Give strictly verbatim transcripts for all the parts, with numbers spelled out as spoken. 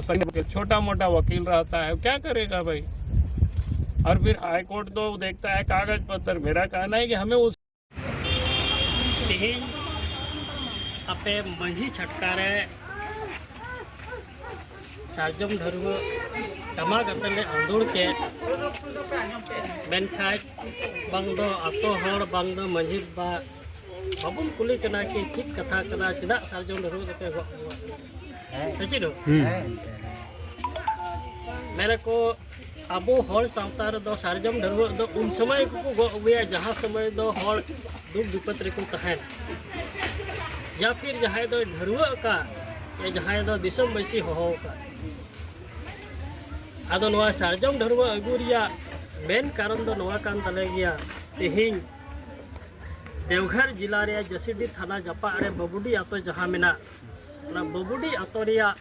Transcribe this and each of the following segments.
छोटा मोटा वकील रहता है, क्या करेगा भाई? और फिर हाई कोर्ट तो देखता है कागज पत्र। मेरा कहना है कि हमें उस ᱛᱮᱦᱮᱧ ᱟᱯᱮ ᱢᱟᱹᱡᱷᱤ ᱪᱷᱟᱴᱠᱟ ᱨᱮ ᱥᱟᱨᱡᱚᱢ ᱰᱷᱟᱹᱨᱣᱟᱹᱜ ᱴᱟᱢᱟᱠ ᱟᱛᱮ ᱞᱮ ᱟᱸᱫᱳᱲ ᱠᱮᱫ, ᱢᱮᱱᱠᱷᱟᱱ ᱵᱟᱝ ᱫᱚ ᱟᱛᱳ ᱦᱚᱲ, ᱵᱟᱝ ᱫᱚ ᱢᱟᱹᱡᱷᱤ ᱵᱟᱵᱟ, ᱵᱟᱵᱚᱱ ᱠᱩᱞᱤ ᱠᱟᱱᱟ ᱠᱤ ᱪᱮᱫ ᱠᱟᱛᱷᱟ ᱠᱟᱱᱟ, ᱪᱮᱫᱟᱜ ᱥᱟᱨᱡᱚᱢ ᱰᱷᱟᱹᱨᱣᱟᱹᱜ ᱫᱚᱯᱮ ᱜᱚᱜ ᱟᱹᱜᱩᱣᱟᱜ ᱠᱟᱱᱟ? ᱥᱮ ᱪᱮᱫ ᱦᱚᱸ? ᱢᱮᱱᱟᱠᱚ, ᱟᱵᱚ ᱦᱚᱲ ᱥᱟᱶᱛᱟ ᱨᱮᱫᱚ ᱥᱟᱨᱡᱚᱢ ᱰᱷᱟᱹᱨᱣᱟᱹᱜ ᱫᱚ ᱩᱱ ᱥᱚᱢᱚᱭ ᱜᱮᱠᱚ ᱜᱚᱜ ᱟᱹᱜᱩᱭᱟ, ᱡᱟᱦᱟᱸ ᱥᱚᱢᱚᱭ ᱫᱚ ᱦᱚᱲ ᱫᱩᱠ ᱵᱤᱯᱚᱫ ᱨᱮᱠᱚ ᱛᱟᱦᱮᱱ, ᱭᱟ ᱯᱷᱤᱨ ᱡᱟᱦᱟᱸᱭ ᱫᱚᱭ ᱰᱷᱟᱹᱨᱣᱟᱹᱜ ᱟᱠᱟᱫ, ᱭᱟ ᱡᱟᱦᱟᱸᱭ ᱫᱚ ᱫᱤᱥᱚᱢ ᱵᱟᱹᱭᱥᱤ ᱦᱚᱦᱚ ᱟᱠᱟᱫ᱾ ᱟᱫᱚ ᱱᱚᱣᱟ ᱥᱟᱨᱡᱚᱢ ᱰᱷᱟᱹᱨᱣᱟᱹᱜ ᱟᱹᱜᱩ ᱨᱮᱭᱟᱜ ᱢᱮᱱ ᱠᱟᱨᱚᱱ ᱫᱚ ᱱᱚᱣᱟ ᱠᱟᱱ ᱛᱟᱞᱮ ᱜᱮᱭᱟ᱾ ᱛᱮᱦᱮᱧ ᱫᱮᱣᱜᱷᱚᱨ ᱡᱮᱞᱟ ᱨᱮᱭᱟᱜ ᱡᱟᱹᱥᱤᱰᱤ ᱛᱷᱟᱱᱟ ᱡᱟᱯᱟᱜ ᱨᱮ ᱵᱟᱵᱩᱰᱤ ᱟᱛᱳ ᱡᱟᱦᱟᱸ ᱢᱮᱱᱟᱜ, ᱚᱱᱟ ᱵᱟᱵᱩᱰᱤ ᱟᱛᱳ ᱨᱮᱭᱟᱜ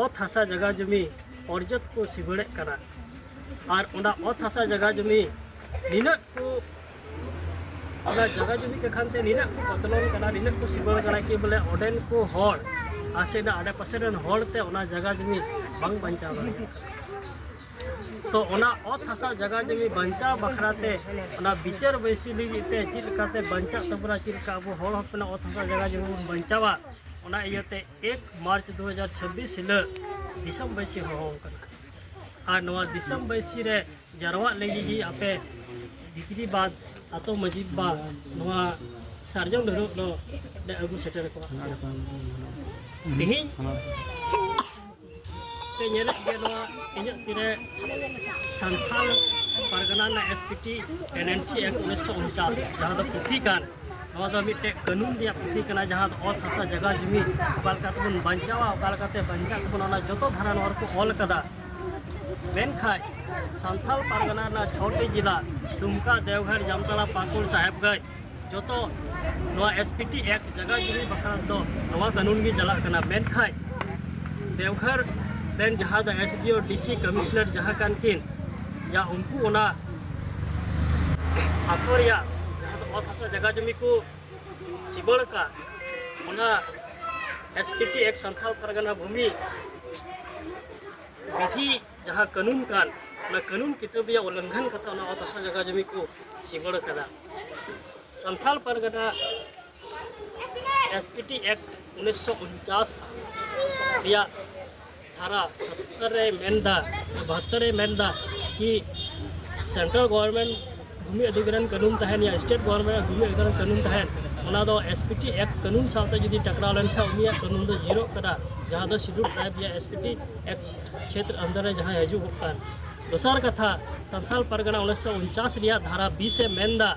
ᱚᱛ ᱦᱟᱥᱟ ᱡᱟᱭᱜᱟ ᱡᱚᱢᱤ ᱚᱨᱡᱚᱛ ᱠᱚ ᱥᱤᱵᱟᱹᱲᱮᱫ ᱠᱟᱱᱟ᱾ ᱟᱨ ᱚᱱᱟ ᱚᱛ ᱦᱟᱥᱟ ᱡᱟᱭᱜᱟ ᱡᱚᱢᱤ ᱱᱤᱱᱟᱹᱜ ᱠᱚ, ᱚᱱᱟ ᱡᱟᱭᱜᱟ ᱡᱚᱢᱤ ᱠᱟᱠᱷᱟᱱ ᱛᱮ ᱱᱤᱱᱟᱹᱜ ᱠᱚ ᱠᱚᱪᱞᱚᱱ ᱠᱟᱱᱟ, ᱱᱤᱱᱟᱹᱜ ᱠᱚ ᱥᱤᱵᱟᱹᱲ ᱠᱟᱱᱟ ᱠᱤ ᱵᱚᱞᱮ ᱚᱸᱰᱮᱱ ᱠᱚ ᱦᱚᱲ ᱟᱨ ᱥᱮ ᱚᱱᱟ ᱟᱰᱮᱯᱟᱥᱮ ᱨᱮᱱ ᱦᱚᱲ ᱛᱮ ᱚᱱᱟ ᱡᱟᱭᱜᱟ ᱡᱚᱢᱤ ᱵᱟᱝ ᱵᱟᱧᱪᱟᱣ ᱫᱟᱲᱮᱭᱟᱜ ᱠᱟᱱᱟ᱾ ᱛᱚ ᱚᱱᱟ ᱚᱛ ᱦᱟᱥᱟ ᱡᱟᱭᱜᱟ ᱡᱚᱢᱤ ᱵᱟᱧᱪᱟᱣ ᱵᱟᱠᱷᱨᱟ ᱛᱮ ᱚᱱᱟ ᱵᱤᱪᱟᱹᱨ ᱵᱟᱹᱭᱥᱤ ᱞᱟᱹᱜᱤᱫ ᱛᱮ ᱪᱮᱫ ᱞᱮᱠᱟᱛᱮ ᱵᱟᱧᱪᱟᱜ ᱛᱟᱵᱚᱱᱟ, ᱪᱮᱫ ᱞᱮᱠᱟ ᱟᱵᱚ ᱦᱚᱲ ᱦᱚᱯᱚᱱᱟᱜ ᱚᱛ ᱦᱟᱥᱟ ᱡᱟᱭᱜᱟ ᱡᱚᱢᱤ ᱵᱚᱱ ᱵᱟᱧᱪᱟᱣᱟ, ᱚᱱᱟ ᱤᱭᱟᱹᱛᱮ ᱮᱠ ᱢᱟᱨᱪ ᱫᱩ ᱦᱟᱡᱟᱨ ᱪᱷᱟᱵᱵᱤᱥ ᱦᱤᱞᱳᱜ ᱫᱤᱥᱚᱢ ᱵᱟᱹᱭᱥᱤ ᱦᱚᱦᱚ ᱟᱠᱟᱱᱟ᱾ ᱟᱨ ᱱᱚᱣᱟ ᱫᱤᱥᱚᱢ ᱵᱟᱹᱭᱥᱤ ᱨᱮ ᱡᱟᱨᱣᱟᱜ ᱞᱟᱹᱜᱤᱫ ᱜᱮ ᱟᱯᱮ ᱵᱤᱠᱨᱤ ᱵᱟᱫ ᱟᱛᱳ ᱢᱟᱹᱡᱷᱤ ᱵᱟᱵᱟ ᱱᱚᱣᱟ ᱥᱟᱨᱡᱚᱢ ᱰᱷᱟᱹᱨᱣᱟᱹᱜ ᱫᱚ ᱞᱮ ᱟᱹᱜᱩ ᱥᱮᱴᱮᱨ ᱠᱚᱣᱟ᱾ ᱛᱮᱦᱮᱧ ᱯᱮ ᱧᱮᱞᱮᱫ ᱜᱮᱭᱟ ᱱᱚᱣᱟ ᱤᱧᱟᱹᱜ ᱛᱤᱨᱮ ᱥᱟᱱᱛᱟᱞ ᱯᱟᱨᱜᱟᱱᱟ ᱨᱮᱱᱟᱜ S P T Tenancy Act ᱩᱱᱤᱥᱥᱚ ᱩᱱᱪᱟᱥ, ᱡᱟᱦᱟᱸ ᱫᱚ ᱯᱩᱛᱷᱤ ᱠᱟᱱ, ᱱᱚᱣᱟ ᱫᱚ ᱢᱤᱫᱴᱮᱡ ᱠᱟᱹᱱᱩᱱ ᱨᱮᱭᱟᱜ ᱯᱩᱛᱷᱤ ᱠᱟᱱᱟ, ᱡᱟᱦᱟᱸ ᱫᱚ ᱚᱛ ᱦᱟᱥᱟ ᱡᱟᱭᱜᱟ ᱡᱩᱢᱤ ᱚᱠᱟ ᱞᱮᱠᱟ ᱛᱮᱵᱚᱱ ᱵᱟᱧᱪᱟᱣᱟ, ᱚᱠᱟ ᱞᱮᱠᱟᱛᱮ ᱵᱟᱧᱪᱟᱜ ᱛᱟᱵᱚᱱᱟ, ᱚᱱᱟ ᱡᱚᱛᱚ ᱫᱷᱟᱨᱟ ᱱᱚᱣᱟ ᱨᱮᱠᱚ ᱚᱞ ᱟᱠᱟᱫᱟ᱾ ᱢᱮᱱᱠᱷᱟᱱ ᱥᱟᱱᱛᱟᱞ ᱯᱟᱨᱜᱟᱱᱟ ᱨᱮᱱᱟᱜ ᱪᱷᱚᱴᱤ ᱡᱮᱞᱟ, ᱫᱩᱢᱠᱟ, ᱫᱮᱣᱜᱷᱚᱨ, ᱡᱟᱢᱛᱟᱲᱟ, ᱯᱟᱹᱠᱩᱲ, ᱥᱟᱦᱮᱵᱽᱜᱚᱸᱡᱽ, ᱡᱚᱛᱚ ᱱᱚᱣᱟ S P T Act ᱡᱟᱭᱜᱟ ᱡᱩᱢᱤ ᱵᱟᱠᱷᱨᱟ ᱫᱚ ᱱᱚᱣᱟ ᱠᱟᱹᱱᱩᱱ ᱜᱮ ᱪᱟᱞᱟᱜ ᱠᱟᱱᱟ᱾ ᱢᱮᱱᱠᱷᱟᱱ ᱫᱮᱣᱜᱷᱚᱨ ᱨᱮᱱ ᱡᱟᱦᱟᱸ ᱫᱚ S D O, D C, commissioner ᱡᱟᱦᱟᱸ ᱠᱟᱱ ᱠᱤᱱ, ᱡᱟ ᱩᱱᱠᱩ ᱚᱱᱟ ᱟᱛᱳ ᱨᱮᱭᱟᱜ ᱡᱟᱦᱟᱸ ᱫᱚ ᱚᱛ ᱦᱟᱥᱟ ᱡᱟᱭᱜᱟ ᱡᱩᱢᱤ ᱠᱚ ᱥᱤᱵᱟᱹᱲ ᱟᱠᱟᱫ, ᱚᱱᱟ S P T act Santal Pargana ᱵᱷᱩᱢᱤ ᱵᱤᱫᱷᱤ ᱡᱟᱦᱟᱸ ᱠᱟᱹᱱᱩᱱ ᱠᱟᱱ, ᱚᱱᱟ ᱠᱟᱹᱱᱩᱱ ᱠᱤᱛᱟᱹᱵ ᱨᱮᱭᱟᱜ ᱩᱞᱞᱚᱝᱜᱷᱚᱱ ᱠᱟᱛᱮ ᱚᱱᱟ ᱚᱛ ᱦᱟᱥᱟ ᱡᱟᱭᱜᱟ ᱡᱚᱢᱤ ᱠᱚ ᱥᱤᱵᱟᱹᱲ ᱟᱠᱟᱫᱟ᱾ ᱥᱟᱱᱛᱟᱲ ᱯᱟᱨᱜᱟᱱᱟ ᱮᱥ ᱯᱤ ᱴᱤ ᱮᱠᱴ ᱩᱱᱤᱥᱥᱚ ᱩᱱᱪᱟᱥ ᱨᱮᱭᱟᱜ ᱫᱷᱟᱨᱟ ᱥᱚᱛᱛᱚᱨ ᱨᱮ ᱢᱮᱱᱫᱟ, ᱵᱟᱦᱟᱛᱛᱚᱨ ᱨᱮ ᱢᱮᱱᱫᱟ ᱠᱤ ᱥᱮᱱᱴᱨᱟᱞ ᱜᱚᱵᱷᱚᱨᱱᱢᱮᱱᱴ ᱵᱷᱩᱢᱤ ᱚᱫᱷᱤᱜᱨᱚᱦᱚᱱ ᱠᱟᱹᱱᱩᱱ ᱛᱟᱦᱮᱱ ᱭᱟ ᱥᱴᱮᱴ ᱜᱚᱵᱷᱚᱨᱱᱢᱮᱱᱴ ᱵᱷᱩᱢᱤ ᱚᱫᱷᱤᱜᱨᱚᱦᱚᱱ ᱠᱟᱹᱱᱩᱱ ᱛᱟᱦᱮᱱ, ᱚᱱᱟ ᱫᱚ ᱮᱥ ᱯᱤ ᱴᱤ ᱮᱠᱴ ᱠᱟᱹᱱᱩᱱ ᱥᱟᱶᱛᱮ ᱡᱩᱫᱤ ᱴᱟᱠᱨᱟᱣ ᱞᱮᱱᱠᱷᱟᱱ ᱩᱱᱤᱭᱟᱜ ᱠᱟᱹᱱᱩᱱ ᱫᱚ ᱡᱤᱨᱚᱜ ᱠᱟᱱᱟ, ᱡᱟᱦᱟᱸ ᱫᱚ ᱥᱤᱰᱩᱞ ᱴᱨᱟᱭᱤᱵᱽ ᱨᱮᱭᱟᱜ ᱮᱥ ᱯᱤ ᱴᱤ ᱮᱠᱴ ᱠᱷᱮᱛᱨᱚ ᱟᱱᱰᱟᱨ ᱨᱮ ᱡᱟᱦᱟᱸ ᱦᱤᱡᱩᱜᱚᱜ ᱠᱟᱱ᱾ ᱫᱚᱥᱟᱨ ᱠᱟᱛᱷᱟ, ᱥᱟᱱᱛᱟᱲ ᱯᱟᱨᱜᱟᱱᱟ ᱩᱱᱤᱥᱥᱚ ᱩᱱᱪᱟᱥ ᱨᱮᱭᱟᱜ ᱫᱷᱟᱨᱟ ᱵᱤᱥ ᱮ ᱢᱮᱱᱫᱟ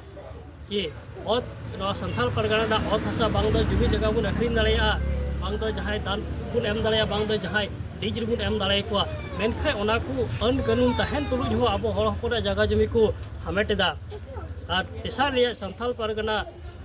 ᱠᱤ ᱚᱛ, ᱱᱚᱣᱟ ᱥᱟᱱᱛᱟᱲ ᱯᱟᱨᱜᱟᱱᱟ ᱨᱮᱱᱟᱜ ᱚᱛ ᱦᱟᱥᱟ ᱵᱟᱝ ᱫᱚ ᱡᱩᱢᱤ ᱡᱟᱭᱜᱟ ᱵᱚᱱ ᱟᱹᱠᱷᱨᱤᱧ ᱫᱟᱲᱮᱭᱟᱜᱼᱟ, ᱵᱟᱝ ᱫᱚ ᱡᱟᱦᱟᱸᱭ ᱫᱟᱱ ᱵᱚᱱ ᱮᱢ ᱫᱟᱲᱮᱭᱟᱜᱼᱟ, ᱵᱟᱝ ᱫᱚ ᱡᱟᱦᱟᱸᱭ ᱞᱤᱡᱽ ᱨᱮᱵᱚᱱ ᱮᱢ ᱫᱟᱲᱮᱭᱟᱠᱚᱣᱟ, ᱢᱮᱱᱠᱷᱟᱱ ᱚᱱᱟ ᱠᱚ ᱟᱹᱱ ᱠᱟᱹᱱᱩᱱ ᱛᱟᱦᱮᱱ ᱛᱩᱞᱩᱡ ᱦᱚᱸ ᱟᱵᱚ ᱦᱚᱲ ᱦᱚᱯᱚᱱᱟᱜ ᱡᱟᱭᱜᱟ ᱡᱩᱢᱤ ᱠᱚ ᱦᱟᱢᱮᱴ ᱮᱫᱟ᱾ ᱟᱨ ᱛᱮᱥᱟᱨ ᱨᱮᱭᱟᱜ ᱥᱟᱱᱛᱟᱲ ᱯᱟᱨᱜᱟᱱᱟ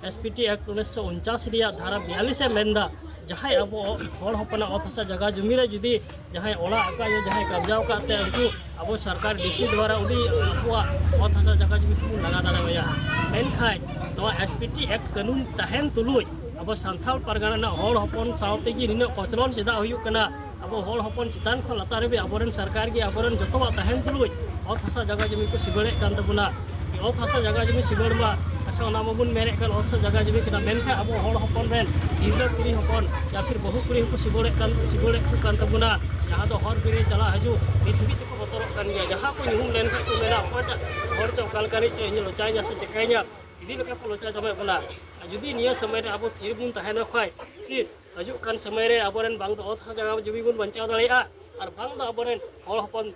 ᱮᱥ ᱯᱤ ᱴᱤ ᱮᱠᱴ ᱩᱱᱤᱥᱥᱚ ᱩᱱᱪᱟᱥ ᱨᱮᱭᱟᱜ ᱫᱷᱟᱨᱟ ᱵᱤᱭᱟᱞᱤᱥ ᱮ ᱢᱮᱱᱫᱟ, ᱡᱟᱦᱟᱸᱭ ᱟᱵᱚ ᱦᱚᱲ ᱦᱚᱯᱚᱱᱟᱜ ᱚᱛ ᱦᱟᱥᱟ ᱡᱟᱭᱜᱟ ᱡᱩᱢᱤ ᱨᱮ ᱡᱩᱫᱤ ᱡᱟᱦᱟᱸᱭ ᱚᱲᱟᱜ ᱟᱠᱟᱫ ᱭᱟ, ᱡᱟᱦᱟᱸᱭ ᱠᱟᱵᱽᱡᱟᱣ ᱟᱠᱟᱫ ᱛᱮ, ᱩᱱᱠᱩ ᱟᱵᱚ ᱥᱚᱨᱠᱟᱨ ᱰᱤ ᱥᱤ ᱫᱣᱟᱨᱟ ᱩᱱᱤ ᱟᱵᱚᱣᱟᱜ ᱚᱛ ᱦᱟᱥᱟ ᱡᱟᱭᱜᱟ ᱡᱩᱢᱤ ᱠᱚᱵᱚᱱ ᱞᱟᱜᱟ ᱫᱟᱲᱮᱣᱟᱭᱟ᱾ ᱢᱮᱱᱠᱷᱟᱱ ᱱᱚᱣᱟ ᱮᱥ ᱯᱤ ᱴᱤ ᱮᱠᱴ ᱠᱟᱹᱱᱩᱱ ᱛᱟᱦᱮᱱ ᱛᱩᱞᱩᱡ ᱟᱵᱚ ᱥᱟᱱᱛᱟᱲ ᱯᱟᱨᱜᱟᱱᱟ ᱨᱮᱱᱟᱜ ᱦᱚᱲ ᱦᱚᱯᱚᱱ ᱥᱟᱶᱛᱮ ᱜᱮ ᱱᱤᱱᱟᱹᱜ ᱠᱚᱪᱞᱚᱱ ᱪᱮᱫᱟᱜ ᱦᱩᱭᱩᱜ ᱠᱟᱱᱟ? ᱟᱵᱚ ᱦᱚᱲ ᱦᱚᱯᱚᱱ ᱪᱮᱛᱟᱱ ᱠᱷᱚᱱ ᱞᱟᱛᱟᱨ ᱦᱟᱹᱵᱤᱡ ᱟᱵᱚᱨᱮᱱ ᱥᱚᱨᱠᱟᱨ ᱜᱮ ᱟᱵᱚᱨᱮᱱ ᱡᱚᱛᱚᱣᱟᱜ ᱛᱟᱦᱮᱱ ᱛᱩᱞᱩᱡ ᱚᱛ ᱦᱟᱥᱟ ᱡᱟᱭᱜᱟ ᱡᱩᱢᱤ ᱠᱚ ᱥᱤᱵᱟᱹᱲᱮᱫ ᱠᱟᱱ ᱛᱟᱵᱚᱱᱟ᱾ ᱚᱛ ᱦᱟᱥᱟ ᱡᱟᱭᱜᱟ ᱡᱩᱢᱤ ᱥᱤᱵᱟᱹᱲ ᱢᱟ, ᱟᱪᱪᱷᱟ, ᱚᱱᱟ ᱢᱟᱵᱚᱱ ᱢᱮᱱᱮᱫ ᱠᱟᱱ ᱚᱛ ᱦᱟᱥᱟ ᱡᱟᱭᱜᱟ ᱡᱩᱢᱤ ᱠᱟᱱᱟ, ᱢᱮᱱᱠᱷᱟᱱ ᱟᱵᱚ ᱦᱚᱲ ᱦᱚᱯᱚᱱ ᱨᱮᱱ ᱛᱤᱨᱞᱟᱹ ᱠᱩᱲᱤ ᱦᱚᱯᱚᱱ ᱭᱟ ᱯᱷᱤᱨ ᱵᱟᱹᱦᱩ ᱠᱩᱲᱤ ᱦᱚᱸᱠᱚ ᱥᱤᱵᱟᱹᱲᱮᱫ ᱠᱟᱱ, ᱥᱤᱵᱟᱹᱲᱮᱫ ᱠᱚ ᱠᱟᱱ ᱛᱟᱵᱚᱱᱟ᱾ ᱡᱟᱦᱟᱸ ᱫᱚ ᱦᱚᱨ ᱵᱤᱨ ᱨᱮ ᱪᱟᱞᱟᱜ ᱦᱤᱡᱩᱜ ᱱᱤᱛ ᱦᱟᱹᱵᱤᱡ ᱛᱮᱠᱚ ᱵᱚᱛᱚᱨᱚᱜ ᱠᱟᱱ ᱜᱮᱭᱟ᱾ ᱡᱟᱦᱟᱸ ᱠᱚ ᱧᱩᱦᱩᱢ ᱞᱮᱱᱠᱷᱟᱱ ᱠᱚ ᱢᱮᱱᱟ, "ᱚᱠᱚᱭᱴᱟᱜ ᱦᱚᱲ ᱪᱚ ᱚᱠᱟ ᱞᱮᱠᱟᱱᱤᱡ ᱪᱚ ᱤᱧ ᱞᱚᱪᱟᱭᱧᱟ ᱥᱮ ᱪᱤᱠᱟᱹᱭᱧᱟ?" ᱤᱫᱤ ᱞᱮᱠᱟ ᱠᱚ ᱞᱚᱪᱟ ᱪᱟᱵᱟᱭᱮᱫ ᱵᱚᱱᱟ᱾ ᱟᱨ ᱡᱩᱫᱤ ᱱᱤᱭᱟᱹ ᱥᱚᱢᱚᱭ ᱨᱮ ᱟᱵᱚ ᱛᱷᱤᱨ ᱵᱚᱱ ᱛᱟᱦᱮᱸ ᱞᱮᱱ ᱠᱷᱟᱱ, ᱯᱷᱤᱨ ᱦᱤᱡᱩᱜ ᱠᱟᱱ ᱥᱚᱢᱚᱭ ᱨᱮ ᱟᱵᱚᱨᱮᱱ ᱵᱟᱝ ᱫᱚ ᱚᱛ ᱦᱟᱥᱟ ᱡᱟᱭᱜᱟ ᱡᱩᱢᱤ ᱵᱚᱱ ᱵᱟᱧᱪᱟᱣ ᱫᱟᱲᱮᱭᱟᱜᱼᱟ, ᱟᱨ ᱵᱟᱝ ᱫᱚ ᱟᱵᱚᱨᱮᱱ ᱦᱚᱲ ᱦᱚᱯᱚᱱ,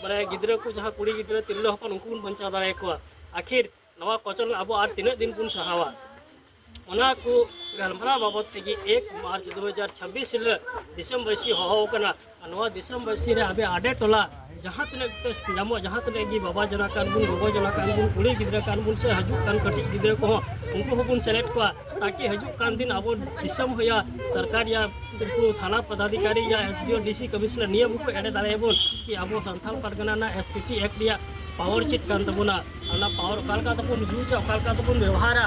ᱢᱟᱱᱮ, ᱜᱤᱫᱽᱨᱟᱹ ᱠᱚ, ᱡᱟᱦᱟᱸ ᱠᱩᱲᱤ ᱜᱤᱫᱽᱨᱟᱹ, ᱛᱤᱨᱞᱟᱹ ᱦᱚᱯᱚᱱ, ᱩᱱᱠᱩ ᱵᱚᱱ ᱵᱟᱧᱪᱟᱣ ᱫᱟᱲᱮᱭᱟᱠᱚᱣᱟ᱾ ᱟᱹᱠᱷᱤᱨ ᱱᱚᱣᱟ ᱠᱚᱪᱞᱚᱱ ᱟᱵᱚ ᱟᱨ ᱛᱤᱱᱟᱹᱜ ᱫᱤᱱ ᱵᱚᱱ ᱥᱟᱦᱟᱣᱟ? ᱚᱱᱟ ᱠᱚ ᱜᱟᱞᱢᱟᱨᱟᱣ ᱵᱟᱵᱚᱫ ᱛᱮᱜᱮ ᱮᱠ ᱢᱟᱨᱪ ᱫᱩ ᱦᱟᱡᱟᱨ ᱪᱷᱟᱵᱵᱤᱥ ᱦᱤᱞᱳᱜ ᱫᱤᱥᱚᱢᱵᱟᱹᱥᱤ ᱦᱚᱦᱚ ᱟᱠᱟᱱᱟ᱾ ᱟᱨ ᱱᱚᱣᱟ ᱫᱤᱥᱚᱢᱵᱟᱹᱥᱤ ᱨᱮ ᱟᱵᱮ ᱟᱰᱮ ᱴᱚᱞᱟ ᱡᱟᱦᱟᱸ ᱛᱤᱱᱟᱹᱜ ᱜᱮ ᱧᱟᱢᱚᱜ, ᱡᱟᱦᱟᱸ ᱛᱤᱱᱟᱹᱜ ᱜᱮ ᱵᱟᱵᱟ ᱡᱚᱱᱟ ᱠᱟᱱ ᱵᱚᱱ, ᱜᱚᱜᱚ ᱡᱚᱱᱟ ᱠᱟᱱ ᱵᱚᱱ, ᱠᱩᱲᱤ ᱜᱤᱫᱽᱨᱟᱹ ᱠᱟᱱ ᱵᱚᱱ, ᱥᱮ ᱦᱤᱡᱩᱜ ᱠᱟᱱ ᱠᱟᱹᱴᱤᱡ ᱜᱤᱫᱽᱨᱟᱹ ᱠᱚᱦᱚᱸ, ᱩᱱᱠᱩ ᱦᱚᱸᱵᱚᱱ ᱥᱮᱞᱮᱫ ᱠᱚᱣᱟ, ᱛᱟᱠᱤ ᱦᱤᱡᱩᱜ ᱠᱟᱱ ᱫᱤᱱ ᱟᱵᱚ ᱫᱤᱥᱚᱢ ᱦᱚᱭᱟ ᱥᱚᱨᱠᱟᱨ ᱭᱟ ᱩᱱᱠᱩ ᱛᱷᱟᱱᱟ ᱯᱚᱫᱟᱫᱷᱤᱠᱟᱨᱤ ᱭᱟ ᱮᱥ ᱰᱤ ᱳ, ᱰᱤ ᱥᱤ ᱠᱚᱢᱤᱥᱚᱱᱟᱨ ᱱᱤᱭᱟᱹ ᱵᱟᱠᱚ ᱮᱲᱮ ᱫᱟᱲᱮᱭᱟᱵᱚᱱ ᱠᱤ ᱟᱵᱚ ᱥᱟᱱᱛᱟᱲ ᱯᱟᱨᱜᱟᱱᱟ ᱨᱮᱱᱟᱜ ᱮᱥ ᱯᱤ ᱴᱤ ᱮᱠᱴ ᱨᱮᱭᱟᱜ ᱯᱟᱣᱟᱨ ᱪᱮᱫ ᱠᱟᱱ ᱛᱟᱵᱚᱱᱟ, ᱚᱱᱟ ᱯᱟᱣᱟᱨ ᱚᱠᱟ ᱞᱮᱠᱟ ᱛᱮᱵᱚᱱ ᱤᱭᱩᱡᱟ, ᱚᱠᱟ ᱞᱮᱠᱟ ᱛᱮᱵᱚᱱ ᱵᱮᱵᱚᱦᱟᱨᱟ,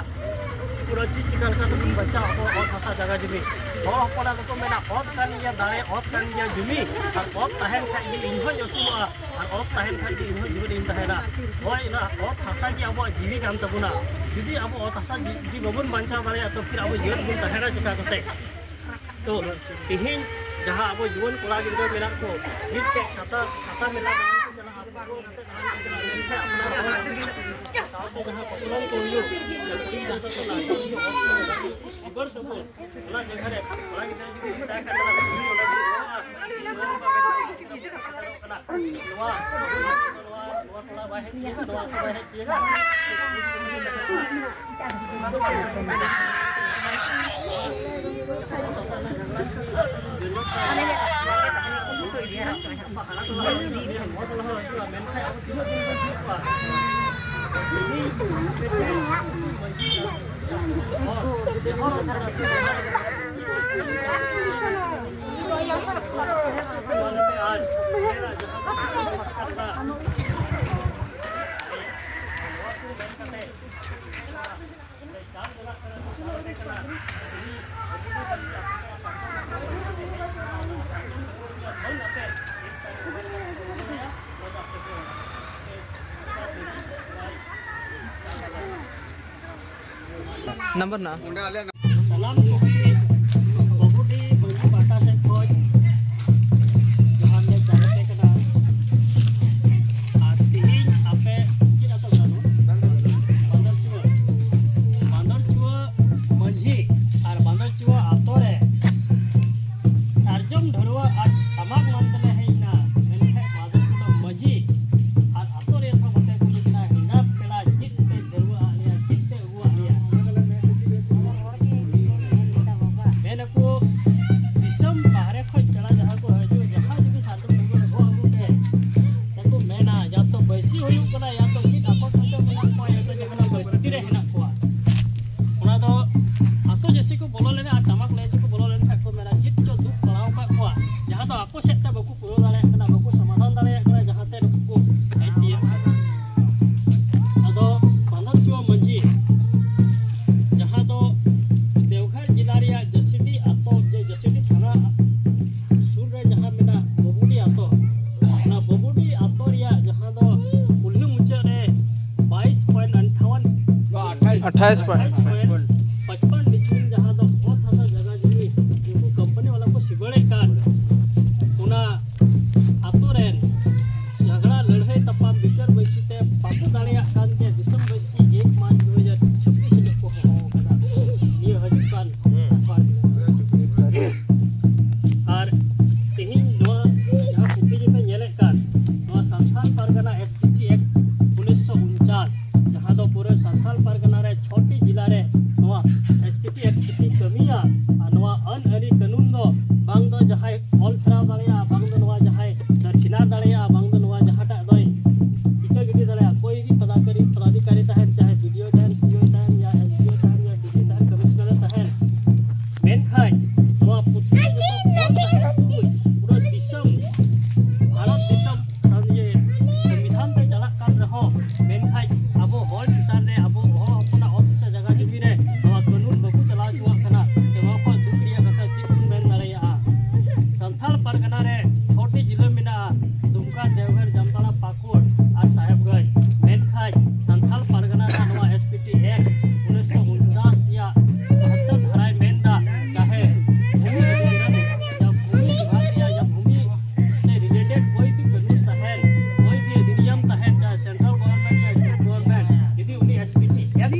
ᱯᱩᱨᱟᱹ ᱪᱮᱫ ᱪᱤᱠᱟ ᱞᱮᱠᱟ ᱛᱮᱵᱚᱱ ᱵᱟᱧᱪᱟᱣ ᱟᱵᱚᱣᱟᱜ ᱚᱛ ᱦᱟᱥᱟ ᱡᱟᱭᱜᱟ ᱡᱩᱢᱤ? ᱦᱚᱲ ᱦᱚᱯᱚᱱᱟᱜ ᱫᱚᱠᱚ ᱢᱮᱱᱟ, "ᱚᱛ ᱠᱟᱱ ᱜᱮᱭᱟ ᱫᱟᱲᱮ, ᱚᱛ ᱠᱟᱱ ᱜᱮᱭᱟ ᱡᱩᱢᱤ, ᱟᱨ ᱚᱛ ᱛᱟᱦᱮᱱ ᱠᱷᱟᱡ ᱜᱮ ᱤᱧ ᱦᱚᱸᱧ ᱟᱹᱥᱩᱞᱚᱜᱼᱟ, ᱟᱨ ᱚᱛ ᱛᱟᱦᱮᱱ ᱠᱷᱟᱡ ᱜᱮ ᱤᱧ ᱦᱚᱸ ᱡᱤᱣᱮᱫ ᱤᱧ ᱛᱟᱦᱮᱱᱟ᱾" ᱦᱳᱭ, ᱚᱱᱟ ᱚᱛ ᱦᱟᱥᱟ ᱜᱮ ᱟᱵᱚᱣᱟᱜ ᱡᱤᱣᱤ ᱠᱟᱱ ᱛᱟᱵᱚᱱᱟ᱾ ᱡᱩᱫᱤ ᱟᱵᱚ ᱚᱛ ᱦᱟᱥᱟ ᱡᱩᱫᱤ ᱵᱟᱵᱚᱱ ᱵᱟᱧᱪᱟᱣ ᱫᱟᱲᱮᱭᱟᱜᱼᱟ, ᱛᱚ ᱯᱷᱤᱨ ᱟᱵᱚ ᱡᱤᱭᱟᱹᱲ ᱵᱚᱱ ᱛᱟᱦᱮᱱᱟ ᱪᱤᱠᱟ ᱠᱟᱛᱮ? ᱛᱚ ᱛᱮᱦᱮᱧ ᱡᱟᱦᱟᱸ ᱟᱵᱚ ᱡᱩᱣᱟᱹᱱ ᱠᱚᱲᱟ ᱜᱤᱫᱽᱨᱟᱹ ᱢᱮᱱᱟᱜ ᱠᱚ, ᱢᱤᱫᱴᱮᱡ ᱪᱷᱟᱛᱟ, ᱪᱷᱟᱛᱟ ᱢᱮᱞᱟ ᱫᱟᱬᱟᱱ ᱠᱚ ᱪᱟᱞᱟᱜᱼᱟ, ᱯᱟᱹᱴᱷᱩᱣᱟᱹ ᱠᱟᱛᱮ ᱫᱟᱬᱟᱱ ᱠᱚ ᱪᱟᱞᱟᱜᱼᱟ, ᱢᱮᱱᱠᱷᱟᱱ ᱟᱯᱱᱟᱨ ᱦᱚᱲ ᱥᱟᱶᱛᱮ ᱡᱟᱦᱟᱸ ᱠᱚᱯᱞᱚᱱ ᱠᱚ ᱦᱩᱭᱩᱜ, ᱠᱩᱲᱤ ᱜᱤᱫᱽᱨᱟᱹ ᱠᱚ ᱞᱟᱡᱟᱣ ᱦᱩᱭᱩᱜ, ᱚᱱᱟ ᱡᱟᱭᱜᱟ ᱨᱮ ᱠᱚᱲᱟ ᱜᱤᱫᱽᱨᱟᱹ ᱡᱩᱫᱤ ᱢᱮᱛᱟᱭ ᱠᱷᱟᱱ ᱫᱚ ᱩᱱᱤ ᱚᱸᱰᱮ ᱫᱩᱲᱩᱵᱼᱟ᱾ ᱱᱚᱣᱟ, ᱱᱚᱣᱟ, ᱱᱚᱣᱟ ᱠᱚᱲᱟ ᱵᱟᱭ ᱦᱮᱡ ᱠᱮᱭᱟ, ᱱᱚᱣᱟ ᱠᱚᱲᱟ ᱦᱮᱡ ᱠᱮᱭᱟ᱾ ᱱᱟᱢᱵᱟᱨ ᱱᱟ᱾ ᱥᱟᱱᱟᱢ ᱠᱚᱜᱮ ᱵᱟᱹᱵᱩᱰᱤ ᱢᱟᱹᱡᱷᱤ ᱯᱟᱦᱴᱟ ᱥᱮᱫ ᱠᱷᱚᱱ ᱡᱚᱦᱟᱨ ᱞᱮ ᱪᱟᱞ ᱟᱯᱮ ᱠᱟᱱᱟ᱾ ᱟᱨ ᱛᱮᱦᱮᱧ ᱟᱯᱮ ᱪᱮᱫ ᱟᱛᱳ ᱠᱟᱱᱟ? ᱵᱟᱸᱫᱚᱨᱪᱩᱣᱟᱹ᱾ ᱵᱟᱸᱫᱚᱨᱪᱩᱣᱟᱹ ᱢᱟᱹᱡᱷᱤ ᱟᱨ ᱵᱟᱸᱫᱚᱨᱪᱩᱣᱟᱹ ᱟᱛᱳ ᱨᱮ ᱥᱟᱨᱡᱚᱢ ᱰᱷᱟᱹᱨᱣᱟᱹ ᱟᱨ ᱴᱟᱢᱟᱠ ᱢᱟᱱᱛᱮ ᱞᱮ ᱦᱮᱡ ᱮᱱᱟ, ᱢᱮᱱᱠᱷᱟᱱ ᱵᱟᱸᱫᱚᱨᱪᱩᱣᱟᱹ ᱢᱟᱹᱡᱷᱤ ᱟᱨ ᱟᱛᱳ ᱨᱮ ᱮᱛᱚᱦᱚᱵ ᱠᱟᱛᱮ ᱠᱩᱞᱤ ᱠᱟᱱᱟ, ᱦᱮᱸᱜᱟ ᱯᱮᱲᱟ ᱪᱮᱫ ᱯᱮ ᱰᱷᱟᱹᱨᱣᱟᱹ ᱟᱫ ᱞᱮᱭᱟ, ᱪᱮᱫ ᱯᱮ ᱟᱹᱜᱩᱣᱟᱜ ᱞᱮᱭᱟ? ᱢᱮᱱ ᱟᱠᱚ, ᱫᱤᱥᱚᱢ ᱵᱟᱦᱨᱮ ᱠᱷᱚᱡ ᱯᱮᱲᱟ ᱡᱟᱦᱟᱸ ᱠᱚ ᱦᱤᱡᱩᱜ, ᱡᱟᱦᱟᱸ ᱡᱩᱫᱤ ᱥᱟᱨᱡᱚᱢ ᱰᱷᱟᱹᱨᱣᱟᱹ ᱨᱮ ᱜᱚᱜ ᱟᱹᱜᱩ ᱯᱮ, ᱛᱮᱠᱚ ᱢᱮᱱᱟ, ᱡᱟᱦᱟᱸ ᱫᱚ ᱵᱟᱹᱭᱥᱤ ᱦᱩᱭᱩᱜ ᱠᱟᱱᱟ, ᱭᱟ ᱛᱚ ᱪᱮᱫ ᱟᱠᱚᱴ ᱨᱮ ᱢᱮᱱᱟᱜ ᱠᱚᱣᱟ, ᱭᱟ ᱛᱚ ᱡᱟᱦᱟᱱᱟᱜ ᱯᱚᱨᱤᱥᱛᱷᱤᱛᱤ ᱨᱮ ᱦᱮᱱᱟᱜ ᱠᱚᱣᱟ᱾ ᱚᱱᱟ ᱫᱚ ᱟᱛᱳ ᱡᱟᱹᱥᱛᱤ ᱠᱚ ᱵᱚᱞᱚ ᱞᱮᱱᱟ ᱟᱨ ᱴᱟᱢᱟᱠ ᱞᱟᱹᱭ ᱛᱮᱠᱚ ᱵᱚᱞᱚ ᱞᱮᱱᱠᱷᱟᱡ ᱠᱚ ᱢᱮᱱᱟ, ᱪᱮᱫ ᱪᱚ ᱫᱩᱠ ᱯᱟᱲᱟᱣ ᱟᱠᱟᱫ ᱠᱚᱣᱟ, ᱡᱟᱦᱟᱸ ᱫᱚ ᱟᱠᱚ ᱥᱮᱫ ᱛᱮ ᱵᱟᱠᱚ ᱯᱩᱨᱟᱹᱣ ᱫᱟᱲᱮᱭᱟᱜ ᱠᱟᱱᱟ, ᱵᱟᱠᱚ ᱥᱚᱢᱟᱫᱷᱟᱱ ᱫᱟᱲᱮᱭᱟᱜ ᱠᱟᱱᱟ, ᱡᱟᱦᱟᱸ ᱛᱮ ᱱᱩᱠᱩ ᱠᱚ ᱦᱮᱡ ᱛᱤᱭᱟᱹᱜ ᱠᱟᱱᱟ᱾ ᱟᱫᱚ ᱵᱟᱸᱫᱚᱨᱪᱩᱣᱟᱹ ᱢᱟᱹᱡᱷᱤ ᱡᱟᱦᱟᱸ ᱟᱴᱷᱟᱭᱤᱥ point ᱯᱚᱸᱪᱯᱟᱱ ᱰᱤᱥᱢᱤᱞ, ᱡᱟᱦᱟᱸ ᱫᱚ ᱚᱛ ᱦᱟᱥᱟ ᱡᱟᱭᱜᱟ ᱡᱩᱢᱤ ᱩᱱᱠᱩ ᱠᱳᱢᱯᱟᱱᱤ ᱵᱟᱞᱟ ᱠᱚ ᱥᱤᱵᱟᱹᱲᱮᱫ ᱠᱟᱱ, ᱚᱱᱟ ᱟᱛᱳ ᱨᱮᱱ ᱡᱷᱟᱜᱽᱲᱟ ᱞᱟᱹᱲᱦᱟᱹᱭ ᱛᱟᱯᱟᱢ ᱵᱤᱪᱟᱹᱨ ᱵᱟᱹᱭᱥᱤ ᱛᱮ ᱵᱟᱠᱚ ᱫᱟᱲᱮᱭᱟᱜ ᱠᱟᱱ ᱛᱮ ᱫᱤᱥᱚᱢ ᱵᱟᱹᱭᱥᱤ ᱮᱠ ᱢᱟᱨᱪ ᱫᱩ ᱦᱟᱡᱟᱨ ᱪᱷᱟᱵᱵᱤᱥ ᱦᱤᱞᱳᱜ ᱠᱚ ᱦᱚᱦᱚ ᱟᱠᱟᱫᱟ ᱱᱤᱭᱟᱹ ᱦᱤᱡᱩᱜ ᱠᱟᱱ ᱟᱠᱷᱲᱟ ᱨᱮ᱾ ᱟᱨ ᱛᱮᱦᱮᱧ ᱱᱚᱣᱟ ᱡᱟᱦᱟᱸ ᱯᱩᱛᱷᱤ ᱜᱮᱯᱮ ᱧᱮᱞᱮᱫ ᱠᱟᱱ, ᱱᱚᱣᱟ ᱥᱟᱱᱛᱟᱲ ᱯᱟᱨᱜᱟᱱᱟ ᱮᱥ ᱯᱤ ᱴᱤ ᱮᱠᱴ ᱩᱱᱤᱥᱥᱚ ᱩᱱᱪᱟᱥ, ᱡᱟᱦᱟᱸ ᱫᱚ ᱯᱩᱨᱟᱹ ᱥᱟᱱᱛᱟᱲ ᱯᱟᱨᱜᱟᱱᱟ ᱨᱮ ᱪᱷᱚᱴᱤ ᱡᱮᱞᱟ ᱨᱮ ᱱᱚᱣᱟ ᱮᱥ ᱯᱤ ᱴᱤ ᱮᱠᱴ ᱠᱷᱟᱹᱛᱤᱨ ᱠᱟᱹᱢᱤᱭᱟ᱾ ᱟᱨ ᱱᱚᱣᱟ ᱟᱹᱱ ᱟᱹᱨᱤ ᱠᱟᱹᱱᱩᱱ ᱫᱚ ᱵᱟᱝ ᱫᱚ ᱡᱟᱦᱟᱸᱭ ᱚᱞ ᱯᱷᱮᱨᱟᱣ ᱫᱟᱲᱮᱭᱟᱜᱼᱟ, ᱵᱟᱝ ᱫᱚ ᱱᱚᱣᱟ ᱡᱟᱦᱟᱸᱭ ᱫᱟᱨᱠᱤᱱᱟᱨ ᱫᱟᱲᱮᱭᱟᱜᱼᱟ, ᱵᱟᱝ ᱫᱚ ᱱᱚᱣᱟ ᱡᱟᱦᱟᱸᱴᱟᱜ ᱫᱚᱭ ᱤᱠᱟᱹ ᱜᱤᱰᱤ ᱫᱟᱲᱮᱭᱟᱜᱼᱟ᱾ ᱠᱳᱭ ᱵᱷᱤ ᱯᱚᱫᱟᱫᱷᱤᱠᱟᱨᱤ, ᱯᱚᱫᱟᱫᱷᱤᱠᱟᱨᱤ ᱛᱟᱦᱮᱱ, ᱪᱟᱦᱮ ᱵᱤ ᱰᱤ ᱳ ᱛᱟᱦᱮᱱ, ᱥᱤ ᱳ ᱛᱟᱦᱮᱱ, ᱭᱟ ᱮᱥ ᱰᱤ ᱳ ᱛᱟᱦᱮᱱ, ᱭᱟ ᱰᱤ ᱥᱤ ᱛᱟᱦᱮᱱ, ᱠᱚᱢᱤᱥᱚᱱᱟᱨ ᱛᱟᱦᱮᱱ, ᱢᱮᱱᱠᱷᱟᱱ ᱱᱚᱣᱟ ᱯᱩᱛᱷᱤ ᱨᱮ ᱡᱚᱛᱚ ᱚᱞ ᱛᱟᱦᱮᱱ ᱛᱩᱞᱩᱡ ᱯᱩᱨᱟᱹ ᱫᱤᱥᱚᱢ, ᱵᱷᱟᱨᱚᱛ ᱫᱤᱥᱚᱢ ᱥᱟᱶ ᱤᱭᱟᱹ ᱥᱚᱝᱵᱤᱫᱷᱟᱱ ᱛᱮ ᱪᱟᱞᱟᱜ ᱠᱟᱱ ᱨᱮᱦᱚᱸ, ᱢᱮᱱᱠᱷᱟᱱ ᱟᱵᱚ ᱦᱚᱲ ᱪᱮᱛᱟᱱ ᱨᱮ, ᱟᱵᱚ ᱦᱚᱲ ᱦᱚᱯᱚᱱᱟᱜ ᱚᱛ ᱥᱮ ᱡᱟᱭᱜᱟ ᱡᱩᱢᱤ ᱨᱮ ᱱᱚᱣᱟ ᱠᱟᱹᱱᱩᱱ ᱵᱟᱠᱚ ᱪᱟᱞᱟᱣ ᱦᱚᱪᱚᱣᱟᱜ ᱠᱟᱱᱟ᱾ ᱛᱚ ᱱᱚᱣᱟ ᱠᱷᱚᱱ ᱫᱩᱠ ᱨᱮᱭᱟᱜ ᱠᱟᱛᱷᱟ ᱪᱮᱫ ᱵᱚᱱ ᱢᱮᱱ ᱫᱟᱲᱮᱭᱟᱜᱼᱟ? ᱥᱟᱱᱛᱟᱲ ᱯᱟᱨᱜᱟᱱᱟ ᱨᱮ ᱪᱷᱚᱴᱤ ᱡᱤᱞᱟᱹ ᱢᱮᱱᱟᱜᱼᱟ, ᱫᱩᱢᱠᱟ, ᱫᱮᱣᱜᱷᱚᱨ, ᱡᱟᱢᱛᱟᱲᱟ, ᱯᱟᱹᱠᱩᱲ ᱟᱨ ᱥᱟᱦᱮᱵᱽᱜᱚᱸᱡᱽ᱾ ᱢᱮᱱᱠᱷᱟᱱ ᱥᱟᱱᱛᱟᱲ ᱯᱟᱨᱜᱟᱱᱟ ᱨᱮᱱᱟᱜ ᱱᱚᱣᱟ ᱮᱥ ᱯᱤ ᱴᱤ ᱮᱠᱴ ᱩᱱᱤᱥᱥᱚ ᱩᱱᱪᱟᱥ ᱨᱮᱭᱟᱜ ᱵᱟᱦᱟᱛᱛᱚᱨ ᱫᱷᱟᱨᱟᱭ ᱢᱮᱱ ᱮᱫᱟ, ᱪᱟᱦᱮ ᱵᱷᱩᱢᱤ ᱚᱫᱷᱤᱜᱨᱚᱦᱚᱱ ᱨᱮᱭᱟᱜ ᱵᱷᱩᱢᱤ ᱵᱤᱵᱷᱟᱜᱽ ᱨᱮᱭᱟᱜ ᱡᱟᱦᱟᱸ ᱵᱷᱩᱢᱤ ᱥᱮ related ᱠᱳᱭ ᱵᱷᱤ ᱠᱟᱹᱱᱩᱱ ᱛᱟᱦᱮᱱ, ᱠᱳᱭ ᱵᱷᱤ ᱚᱫᱷᱤᱱᱤᱭᱚᱢ ᱛᱟᱦᱮᱱ, ᱪᱟᱦᱮ central government ᱭᱟ state government, ᱡᱩᱫᱤ ᱩᱱᱤ ᱮᱥ ᱯᱤ ᱴᱤ ᱮᱠᱴ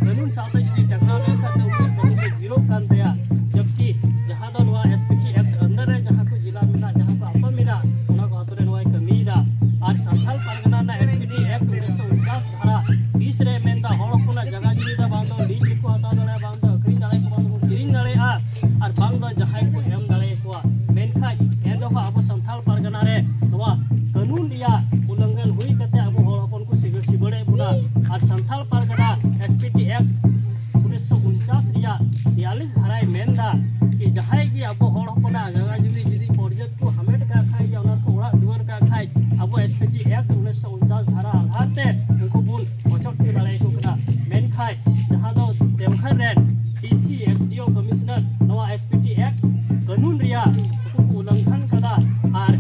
ᱠᱟᱹᱱᱩᱱ ᱥᱟᱶᱛᱮ ᱡᱩᱫᱤ ᱴᱟᱠᱨᱟᱣ ᱞᱮᱱᱠᱷᱟᱱ ᱫᱚ ᱩᱱᱤᱭᱟᱜ ᱠᱟᱹᱢᱤ ᱫᱚ ᱡᱤᱨᱳᱜ ᱠᱟᱱ ᱛᱟᱭᱟ᱾ ᱡᱚᱵᱠᱤ ᱡᱟᱦᱟᱸ ᱫᱚ ᱱᱚᱣᱟ S P T act under ᱨᱮ ᱡᱟᱦᱟᱸ ᱠᱚ ᱡᱮᱞᱟ ᱢᱮᱱᱟᱜ, ᱡᱟᱦᱟᱸ ᱠᱚ ᱟᱛᱳ ᱢᱮᱱᱟᱜ, ᱚᱱᱟ ᱠᱚ ᱟᱛᱳ ᱨᱮ ᱱᱚᱣᱟᱭ ᱠᱟᱹᱢᱤᱭᱮᱫᱟ᱾ ᱟᱨ ᱥᱟᱱᱛᱟᱲ ᱯᱟᱨᱜᱟᱱᱟ ᱨᱮᱱᱟᱜ ᱮᱥ ᱯᱤ ᱴᱤ ᱮᱠᱴ ᱩᱱᱤᱥᱥᱚ ᱩᱱᱪᱟᱥ ᱫᱷᱟᱨᱟ ᱵᱤᱥ ᱨᱮ ᱢᱮᱱᱫᱟ, ᱦᱚᱲ ᱦᱚᱯᱚᱱᱟᱜ ᱡᱟᱭᱜᱟ ᱡᱩᱢᱤ ᱫᱚ ᱵᱟᱝ ᱫᱚ ᱞᱤᱡ ᱨᱮᱠᱚ ᱦᱟᱛᱟᱣ ᱫᱟᱲᱮᱭᱟᱜᱼᱟ, ᱵᱟᱝ ᱫᱚ ᱟᱹᱠᱷᱨᱤᱧ ᱫᱟᱲᱮᱭᱟᱜᱼᱟ, ᱵᱟᱝ ᱫᱚ ᱠᱤᱨᱤᱧ ᱫᱟᱲᱮᱭᱟᱜᱼᱟ, ᱟᱨ ᱵᱟᱝ ᱫᱚ ᱡᱟᱦᱟᱸᱭ ᱠᱚ ᱮᱢ ᱫᱟᱲᱮᱭᱟᱠᱚᱣᱟ᱾ ᱢᱮᱱᱠᱷᱟᱱ ᱮᱱ ᱨᱮᱦᱚᱸ ᱟᱵᱚ ᱥᱟᱱᱛᱟᱲ ᱯᱟᱨᱜᱟᱱᱟ ᱨᱮ ᱱᱚᱣᱟ ᱠᱟᱹᱱᱩᱱ ᱨᱮᱭᱟᱜ ᱩᱞᱞᱚᱝᱜᱷᱚᱱ ᱦᱩᱭ ᱠᱟᱛᱮ ᱟᱵᱚ ᱦᱚᱲ ᱦᱚᱯᱚᱱ ᱠᱚ ᱥᱤᱵᱟᱹ-, ᱥᱤᱵᱟᱹᱲᱮᱫ ᱵᱚᱱᱟ᱾ ᱟᱨ ᱥᱟᱱᱛᱟᱲ ᱯᱟᱨᱜᱟᱱᱟ ᱮᱥ ᱯᱤ ᱴᱤ ᱮᱠᱴ ᱩᱱᱤᱥᱥᱚ ᱩᱱᱪᱟᱥ ᱨᱮᱭᱟᱜ ᱵᱤᱭᱟᱞᱤᱥ ᱫᱷᱟᱨᱟᱭ ᱢᱮᱱᱫᱟ ᱠᱤ ᱡᱟᱦᱟᱸᱭ ᱜᱮ ᱟᱵᱚ ᱦᱚᱲ ᱦᱚᱯᱚᱱᱟᱜ ᱡᱟᱭᱜᱟ ᱡᱩᱢᱤ ᱡᱩᱫᱤ ᱯᱚᱨᱡᱚᱛ ᱠᱚ ᱦᱟᱢᱮᱴ ᱠᱟᱜ ᱠᱷᱟᱡ, ᱭᱟ ᱚᱱᱟ ᱠᱚ ᱚᱲᱟᱜ ᱫᱩᱣᱟᱹᱨ ᱠᱟᱜ ᱠᱷᱟᱡ, ᱟᱵᱚ ᱮᱥ ᱯᱤ ᱴᱤ ᱮᱠᱴ ᱩᱱᱤᱥᱥᱚ ᱩᱱᱪᱟᱥ ᱫᱷᱟᱨᱟ ᱟᱫᱷᱟᱨ ᱛᱮ ᱩᱱᱠᱩ ᱵᱚᱱ ᱚᱪᱚᱜ ᱦᱚᱪᱚ ᱫᱟᱲᱮᱭᱟᱠᱚ ᱠᱟᱱᱟ᱾ ᱢᱮᱱᱠᱷᱟᱱ ᱡᱟᱦᱟᱸ ᱫᱚ ᱫᱮᱣᱜᱷᱚᱨ ᱨᱮᱱ ᱰᱤ ᱥᱤ, ᱮᱥ ᱰᱤ ᱳ, ᱠᱚᱢᱤᱥᱚᱱᱟᱨ ᱱᱚᱣᱟ ᱮᱥ ᱯᱤ ᱴᱤ ᱮᱠᱴ ᱠᱟᱹᱱᱩᱱ ᱨᱮᱭᱟᱜ ᱩᱱᱠᱩ ᱠᱚ ᱩᱞᱞᱚᱝᱜᱷᱚᱱ ᱠᱟᱫᱟ᱾ ᱟᱨ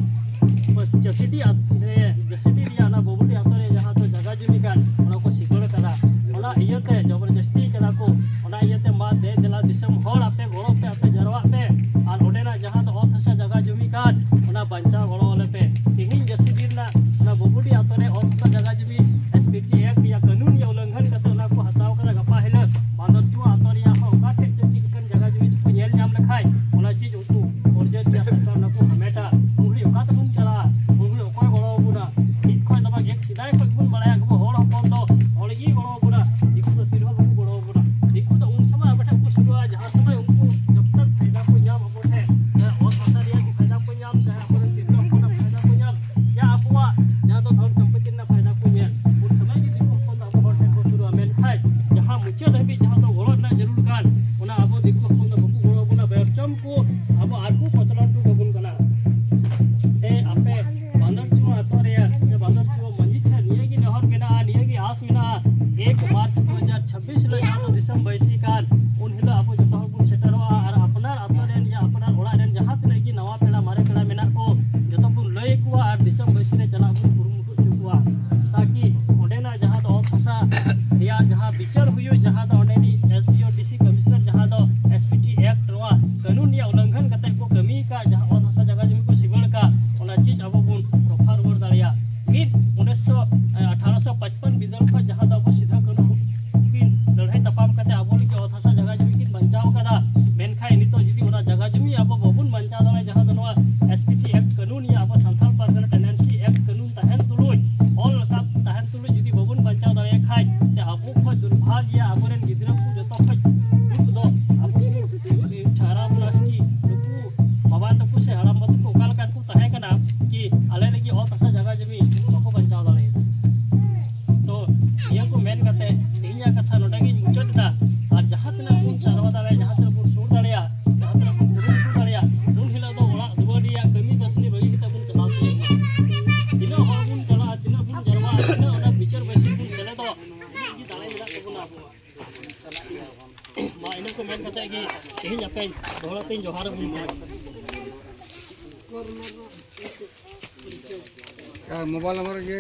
ᱡᱟᱹᱥᱤᱰᱤ ᱟᱛ-, ᱨᱮ, ᱡᱟᱹᱥᱤᱰᱤ ᱨᱮᱭᱟᱜ ᱚᱱᱟ ᱵᱚᱵᱩᱰᱤ ᱟᱛᱳ ᱨᱮ ᱡᱟᱦᱟᱸ ᱫᱚ ᱡᱟᱭᱜᱟ ᱡᱩᱢᱤ ᱠᱟᱱ, ᱚᱱᱟ ᱠᱚ ᱥᱤᱠᱟᱹᱲ ᱠᱟᱫᱟ᱾ ᱚᱱᱟ ᱤᱭᱟᱹ ᱛᱮ ᱡᱚᱵᱚᱨᱡᱚᱥᱛᱤ ᱠᱟᱱᱟ ᱠᱚ᱾ ᱚᱱᱟ ᱤᱭᱟᱹᱛᱮ ᱢᱟ ᱫᱮ ᱫᱮᱞᱟ ᱫᱤᱥᱚᱢ ᱦᱚᱲ, ᱟᱯᱮ ᱜᱚᱲᱚ ᱯᱮ, ᱟᱯᱮ ᱡᱟᱨᱣᱟᱜ ᱯᱮ ᱟᱨ ᱚᱸᱰᱮᱱᱟᱜ ᱡᱟᱦᱟᱸ ᱫᱚ ᱚᱛ ᱦᱟᱥᱟ ᱡᱟᱭᱜᱟ ᱡᱚᱢᱤ ᱠᱟᱱ, ᱚᱱᱟ ᱵᱟᱧᱪᱟᱣ ᱜᱚᱲᱚ ᱟᱞᱮ ᱯᱮ᱾ ᱛᱮᱦᱮᱧ ᱡᱟᱹᱥᱛᱤ ᱫᱤᱱ ᱨᱮᱱᱟᱜ ᱚᱱᱟ ᱵᱩᱵᱩᱰᱤ ᱟᱛᱳ ᱨᱮ ᱚᱛ ᱦᱟᱥᱟ ᱡᱟᱭᱜᱟ ᱡᱚᱢᱤ ᱮᱥ ᱯᱤ ᱴᱤ ᱮᱠᱴ ᱨᱮᱭᱟᱜ ᱠᱟᱹᱱᱩᱱ ᱨᱮᱭᱟᱜ ᱩᱞᱞᱚᱝᱜᱷᱚᱱ ᱠᱟᱛᱮ ᱚᱱᱟ ᱠᱚ ᱦᱟᱛᱟᱣ ᱠᱟᱫᱟ᱾ ᱜᱟᱯᱟ ᱦᱤᱞᱳᱜ ᱵᱟᱸᱫᱚᱨ ᱪᱩᱣᱟ ᱟᱛᱳ ᱨᱮᱭᱟᱜ ᱦᱚᱸ ᱚᱠᱟ ᱴᱷᱮᱡ ᱪᱚ ᱪᱮᱫ ᱞᱮᱠᱟᱱ ᱡᱟᱭᱜᱟ ᱡᱚᱢᱤ ᱪᱚᱠᱚ ᱧᱮᱞ ᱧᱟᱢ ᱞᱮᱠᱷᱟᱡ, ᱚᱱᱟ ᱪᱮᱫ ᱩᱱᱠᱩ ᱚᱨᱡᱚ ᱨᱮᱭᱟᱜ ᱥᱚᱨᱠᱟᱨ ᱚᱱᱟ ᱠᱚ ᱦᱟᱢᱮᱴᱟ, ᱩᱱ ᱜᱷᱟᱹᱲᱤᱡ ᱚᱠᱟ ᱛᱮᱵᱚᱱ ᱪᱟᱞᱟᱜᱼᱟ? ᱩᱱ ᱜᱷᱟᱹᱲᱤᱡ ᱚᱠᱚᱭ ᱜᱚᱲᱚ ᱟᱵᱚᱱᱟ? ᱱᱤᱛ ᱠᱷᱚᱡ ᱫᱚ ᱵᱟᱝ, ᱮᱠ ᱥᱮᱫᱟᱭ ᱠᱷᱚᱡ ᱜᱮᱵᱚᱱ ᱵᱟᱲᱟᱭᱟ, ᱟᱵᱚ ᱦᱚᱲ ᱦᱚᱯᱚᱱ ᱫᱚ ᱦᱚᱲ ᱜᱮ ᱜᱚᱲᱚ ᱟᱵᱚᱱᱟ᱾ ᱫᱤᱠᱩ ᱫᱚ ᱛᱤᱨᱮᱦᱚᱸ ᱵᱟᱠᱚ ᱜᱚᱲᱚ ᱟᱵᱚᱱᱟ᱾ ᱫᱤᱠᱩ ᱫᱚ ᱩᱱ ᱥᱚᱢᱚᱭ ᱟᱵᱚ ᱴᱷᱮᱱ ᱠᱚ ᱥᱩᱨᱩᱜᱼᱟ, ᱡᱟᱦᱟᱸ ᱥᱚᱢᱚᱭ ᱩᱱᱠᱩ ᱡᱚᱵ ᱛᱚᱠ ᱯᱷᱟᱭᱫᱟ ᱠᱚ ᱧᱟᱢ ᱟᱵᱚ ᱴᱷᱮᱱ, ᱦᱮᱸ, ᱚᱛ ᱦᱟᱥᱟ ᱨᱮᱭᱟᱜ ᱠᱚ ᱯᱷᱟᱭᱫᱟ ᱠᱚ ᱧᱟᱢ, ᱪᱟᱦᱮ ᱟᱵᱚᱨᱮᱱ ᱛᱤᱨᱞᱟᱹ ᱦᱚᱯᱚᱱᱟᱜ ᱯᱷᱟᱭᱫᱟ ᱠᱚ ᱧᱟᱢ, ᱭᱟ ᱟᱵᱚᱣᱟᱜ ᱡᱟᱦᱟᱸ ᱫᱚ ᱫᱷᱚᱱ ᱥᱚᱢᱯᱚᱛᱤ ᱨᱮᱱᱟᱜ ᱯᱷᱟᱭᱫᱟ ᱠᱚ ᱧᱮᱞ, ᱩᱱ ᱥᱚᱢᱚᱭ ᱜᱮ ᱫᱤᱠᱩ ᱦᱚᱯᱚᱱ ᱫᱚ ᱟᱵᱚ ᱦᱚᱲ ᱴᱷᱮᱱ ᱠᱚ ᱥᱩᱨᱩᱜᱼᱟ᱾ ᱢᱮᱱᱠᱷᱟᱱ ᱡᱟᱦᱟᱸ ᱢᱩᱪᱟᱹᱫ ᱦᱟᱹᱵᱤᱡ ᱡᱟᱦᱟᱸ ᱫᱚ ᱜᱚᱲᱚ ᱨᱮᱱᱟᱜ ᱡᱟᱹᱨᱩᱲ ᱠᱟᱱ, ᱚᱱᱟ ᱟᱵᱚ ᱫᱤᱠᱩ ᱦᱚᱯᱚᱱ ᱫᱚ ᱵᱟᱠᱚ ᱜᱚᱲᱚ ᱟᱵᱚᱱᱟ᱾ ᱵᱮᱨᱪᱚᱢ ᱠᱚ ᱟᱵᱚ ᱟᱨᱠᱚ ᱠᱚᱪᱞᱚᱱ ᱦᱚᱴᱚ ᱠᱟᱵᱚᱱ ᱠᱟᱱᱟ᱾ ᱛᱮ ᱟᱯᱮ ᱵᱟᱸᱫᱚᱨ ᱪᱩᱣᱟᱹ ᱟᱛᱳ ᱨᱮᱭᱟᱜ ᱥᱮ ᱵᱟᱸᱫᱚᱨ ᱪᱩᱣᱟᱹ ᱢᱟᱹᱡᱷᱤ ᱴᱷᱮᱱ ᱱᱤᱭᱟᱹ ᱜᱮ ᱱᱮᱦᱚᱨ ᱢᱮᱱᱟᱜᱼᱟ, ᱱᱤᱭᱟᱹ ᱜᱮ ᱟᱸᱥ ᱢᱮᱱᱟᱜᱼᱟ, ᱮᱠ ᱢᱟᱨᱪ ᱫᱩ ᱦᱟᱡᱟᱨ ᱪᱷᱟᱵᱵᱤᱥ ᱦᱤᱞᱳᱜ ᱡᱟᱦᱟᱸ ᱫᱚ ᱫᱤᱥᱚᱢ ᱵᱟᱹᱭᱥᱤ ᱠᱟᱱ, ᱩᱱ ᱦᱤᱞᱳᱜ ᱟᱵᱚ ᱡᱚᱛᱚ ᱦᱚᱲ ᱵᱚᱱ ᱥᱮᱴᱮᱨᱚᱜᱼᱟ ᱟᱨ ᱟᱯᱱᱟᱨ ᱟᱛᱳ ᱨᱮᱱ ᱭᱟ ᱟᱯᱱᱟᱨ ᱚᱲᱟᱜ ᱨᱮᱱ ᱡᱟᱦᱟᱸ ᱛᱤᱱᱟᱹᱜ ᱜᱮ ᱱᱟᱣᱟ ᱯᱮᱲᱟ ᱢᱟᱨᱮ ᱯᱮᱲᱟ ᱢᱮᱱᱟᱜ ᱠᱚ, ᱡᱚᱛᱚ ᱵᱚᱱ ᱞᱟᱹᱭ ᱟᱠᱚᱣᱟ ᱟᱨ ᱫᱤᱥᱚᱢ ᱵᱟᱹᱭᱥᱤ ᱨᱮ ᱪᱟᱞᱟᱜ ᱵᱚᱱ ᱠᱩᱨᱩᱢᱩᱴᱩ ᱦᱚᱪᱚ ᱠᱚᱣᱟ, ᱛᱟᱠᱤ ᱚᱸᱰᱮᱱᱟᱜ ᱡᱟᱦᱟᱸ ᱫᱚ ᱚᱛ ᱦᱟᱥᱟ ᱨᱮᱭᱟᱜ ᱡᱟᱦᱟᱸ ᱵᱤᱪᱟᱹᱨ ᱦᱩᱭᱩᱜ, ᱡᱟᱦᱟᱸ ᱫᱚ ᱚᱸᱰᱮᱱᱤᱡ ᱮᱥ ᱰᱤ ᱳ ᱰᱤ ᱥᱤ ᱠᱚᱢᱤᱥᱚᱱᱟᱨ ᱡᱟᱦᱟᱸ ᱫᱚ ᱮᱥ ᱯᱤ ᱴᱤ ᱮᱠᱴ ᱱᱚᱣᱟ ᱠᱟᱹᱱᱩᱱ ᱨᱮᱭᱟᱜ ᱩᱞᱞᱚᱝᱜᱷᱚᱱ ᱠᱟᱛᱮ ᱠᱚ ᱠᱟᱹᱢᱤ ᱟᱠᱟᱫ, ᱡᱟᱦᱟᱸ ᱚᱛ ᱦᱟᱥᱟ ᱡᱟᱭᱜᱟ ᱡᱚᱢᱤ ᱠᱚ ᱥᱤᱵᱟᱹᱲ ᱟᱠᱟᱫ, ᱚᱱᱟ ᱪᱮᱫ ᱟᱵᱚ ᱵᱚᱱ ᱨᱚᱯᱷᱟ ᱨᱩᱣᱟᱹᱲ ᱫᱟᱲᱮᱭᱟᱜ? ᱢᱤᱫ ᱩᱱᱤᱥᱥᱚ, ᱟᱴᱷᱟᱨᱚᱥᱚ ᱯᱟᱸᱪᱯᱟᱱᱱ ᱵᱤᱫᱟᱹᱞ ᱠᱷᱚᱱ ᱡᱟᱦᱟᱸ ᱫᱚ ᱟᱵᱚ ᱥᱤᱫᱷᱩ ᱠᱟᱹᱱᱦᱩ ᱠᱤᱱ ᱞᱟᱹᱲᱦᱟᱹᱭ ᱛᱟᱯᱟᱢ ᱠᱟᱛᱮ ᱟᱵᱚ ᱞᱟᱹᱜᱤᱫ ᱚᱛ ᱦᱟᱥᱟ ᱡᱟᱭᱜᱟ ᱡᱚᱢᱤ ᱠᱤᱱ ᱵᱟᱧᱪᱟᱣ ᱟᱠᱟᱫᱟ, ᱢᱮᱱᱠᱷᱟᱱ ᱱᱤᱛᱚᱜ ᱡᱩᱫᱤ ᱚᱱᱟ ᱡᱟᱭᱜᱟ ᱡᱚᱢᱤ ᱟᱵᱚ ᱵᱟᱵᱚᱱ ᱵᱟᱧᱪᱟᱣ ᱫᱟᱲᱮᱭᱟᱜᱼᱟ, ᱡᱟᱦᱟᱸ ᱫᱚ ᱱᱚᱣᱟ ᱮᱥ ᱯᱤ ᱴᱤ ᱮᱠᱴ ᱠᱟᱹᱱᱩᱱ ᱨᱮᱭᱟᱜ ᱟᱵᱚ ᱥᱟᱱᱛᱟᱲ ᱯᱟᱨᱜᱟᱱᱟ ᱴᱮᱱᱰᱮᱱᱥᱤ ᱮᱠᱴ ᱠᱟᱹᱱᱩᱱ ᱛᱟᱦᱮᱱ ᱛᱩᱞᱩᱡ, ᱚᱞ ᱨᱟᱠᱟᱵ ᱛᱟᱦᱮᱱ ᱛᱩᱞᱩᱡ ᱡᱩᱫᱤ ᱵᱟᱵᱚᱱ ᱵᱟᱧᱪᱟᱣ ᱫᱟᱲᱮᱭᱟᱜ ᱠᱷᱟᱡ, ᱛᱮ ᱟᱵᱚ ᱠᱷᱚᱡ ᱫᱩᱨᱵᱷᱟᱜᱽ ᱜᱮᱭᱟ, ᱟᱵᱚᱨᱮᱱ ᱜᱤᱫᱽᱨᱟᱹ ᱠᱚ ᱡᱚᱛᱚ ᱠᱷᱚᱡ ᱫᱩᱠ ᱫᱚ ᱟᱵᱚ ᱠᱚ ᱪᱷᱟᱨᱟ ᱵᱚᱱᱟ ᱥᱠᱤ ᱱᱩᱠᱩ ᱵᱟᱵᱟ ᱛᱟᱠᱚ ᱥᱮ ᱦᱟᱲᱟᱢ ᱵᱟ ᱛᱟᱠᱚ ᱚᱠᱟ ᱞᱮᱠᱟᱱ ᱠᱚ ᱛᱟᱦᱮᱸ ᱠᱟᱱᱟ ᱠᱤ ᱟᱞᱮ ᱞᱟᱹᱜᱤᱫ ᱚᱛ ᱦᱟᱥᱟ ᱡᱟᱭᱜᱟ ᱡᱚᱢᱤ ᱵᱟᱠᱚ ᱵᱟᱧᱪᱟᱣ ᱫᱟᱲᱮᱭᱟᱫᱟ᱾ ᱛᱚ ᱱᱤᱭᱟᱹ ᱠᱚ ᱢᱮᱱ ᱠᱟᱛᱮ ᱛᱮᱦᱮᱧᱟᱜ ᱠᱟᱛᱷᱟ ᱱᱚᱰᱮ ᱜᱤᱧ ᱢᱩᱪᱟᱹᱫ ᱮᱫᱟ᱾ ᱟᱨ ᱡᱟᱦᱟᱸ ᱛᱤᱱᱟᱹᱜ ᱵᱚᱱ ᱡᱟᱨᱣᱟ ᱫᱟᱲᱮᱭᱟᱜ, ᱡᱟᱦᱟᱸ ᱛᱤᱱᱟᱹᱜ ᱵᱚᱱ ᱥᱩᱨ ᱫᱟᱲᱮᱭᱟᱜ, ᱡᱟᱦᱟᱸ ᱛᱤᱱᱟᱹᱜ ᱵᱚᱱ ᱠᱩᱨᱩᱢᱩᱴᱩ ᱫᱟᱲᱮᱭᱟᱜ, ᱩᱱ ᱦᱤᱞᱳᱜ ᱫᱚ ᱚᱲᱟᱜ ᱫᱩᱣᱟᱹᱨ ᱨᱮᱭᱟᱜ ᱠᱟᱹᱢᱤ ᱠᱟᱹᱥᱱᱤ ᱵᱟᱹᱜᱤ ᱠᱟᱛᱮ ᱵᱚᱱ ᱪᱟᱞᱟᱣ ᱩᱛᱟᱹᱨᱚᱜ ᱢᱟ᱾ ᱛᱤᱱᱟᱹᱜ ᱦᱚᱲ ᱵᱚᱱ ᱪᱟᱞᱟᱜᱼᱟ, ᱛᱤᱱᱟᱹᱜ ᱵᱚᱱ ᱡᱟᱨᱣᱟᱜᱼᱟ, ᱛᱤᱱᱟᱹᱜ ᱚᱱᱟ ᱵᱤᱪᱟᱹᱨ ᱵᱟᱹᱭᱥᱤ ᱵᱚᱱ ᱥᱮᱞᱮᱫᱚᱜ, ᱩᱱᱟᱹᱜ ᱜᱮ ᱫᱟᱲᱮ ᱢᱮᱱᱟᱜ ᱛᱟᱵᱚᱱᱟ ᱟᱵᱚᱣᱟᱜ᱾ ᱢᱟ ᱤᱱᱟᱹ ᱠᱚ ᱢᱮᱱ ᱠᱟᱛᱮ ᱜᱮ ᱛᱮᱦᱮᱧ ᱟᱯᱮ ᱫᱚᱦᱲᱟ ᱛᱮᱧ ᱡᱚᱦᱟᱨ ᱟᱵᱚᱱ ᱠᱟᱱᱟ᱾ ᱟᱨ ᱢᱳᱵᱟᱭᱤᱞ ᱱᱟᱢᱵᱟᱨ ᱜᱮ